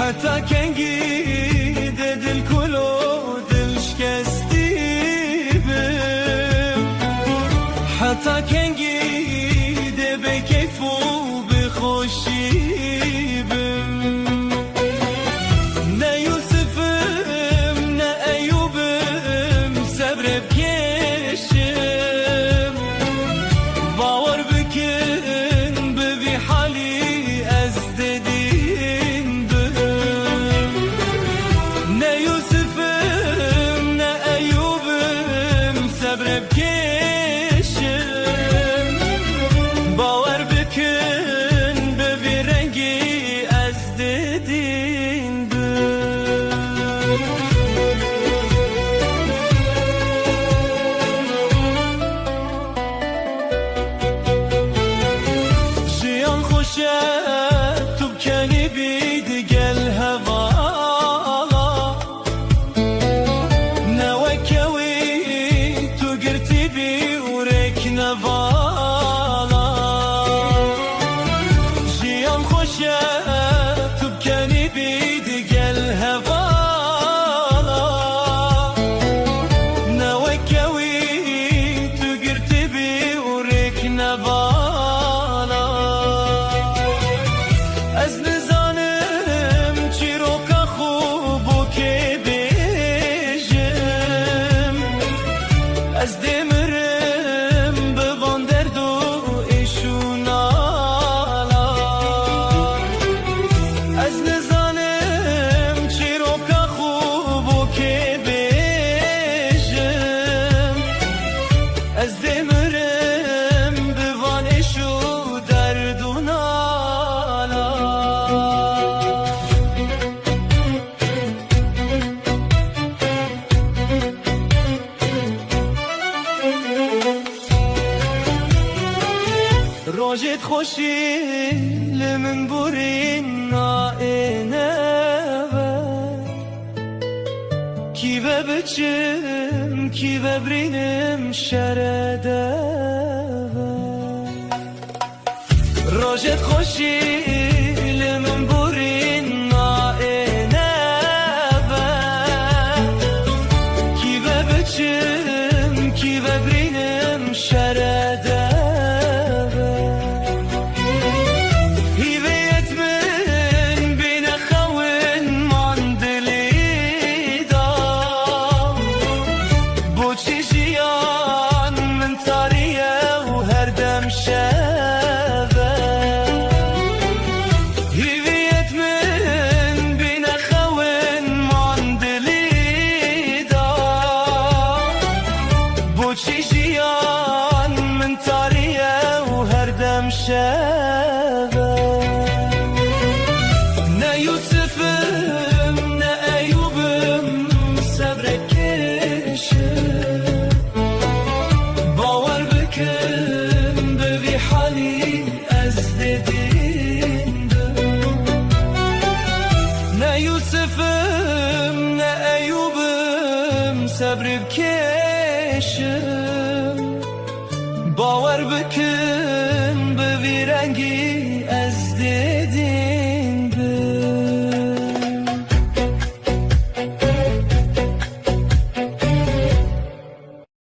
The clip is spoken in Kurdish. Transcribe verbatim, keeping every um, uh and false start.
Heta kengî dê dilkulo dilşkestî bim? Heta kengî dê bêkeyf û bi xweşî bim? Ne Yûsif im, ne Eyûb im, sebrê bikêşim. Bawer bikin, bi vî halî ez dê din bim. Ne Yûsif im, ne Eyûb im, sebrê bikêşim. Bawer bikin, bi vî rengî ez dê din bim. Jiyan xweş e, tu bi kenî bî digel hevala. Ne weke wî tu girtî bî û rêk nevala. Jiyan xweş e, tu bi kenî bî digel hevala. Ne weke wî tu girtî bî û rêk nevala. Ez nizanim çîroka xwe bo kê bêjim. Ez dê mirim bi van derd û êş û nala. Ez nizanim çîroka xwe bo kê bêjim. Ez dê mirim bi van êş û derd û nala. Rojêt xweşî li min borîna êne ve. Kî ve biçim, kî ve birînim şere de ve. Rojêt xweşî li min borîna êne ve. Kî ve biçim, kî ve birînim şere de ve. Hîviyet min bîne xewin man dilî da. Boçî jiyan min tarî ye û her dem şev e. Hîviyet min bîne xewin man dilî da. Boçî jiyan min tarî ye û her dem şev e. Ne Yûsif im, ne Eyûb im, sebrê bikêşim. Bawer bikin, bi vî halî ez dê din bim. Ne Yûsif im, ne Eyûb im, sebrê bikêşim. Bawer bikin, bi vî rengî ez dê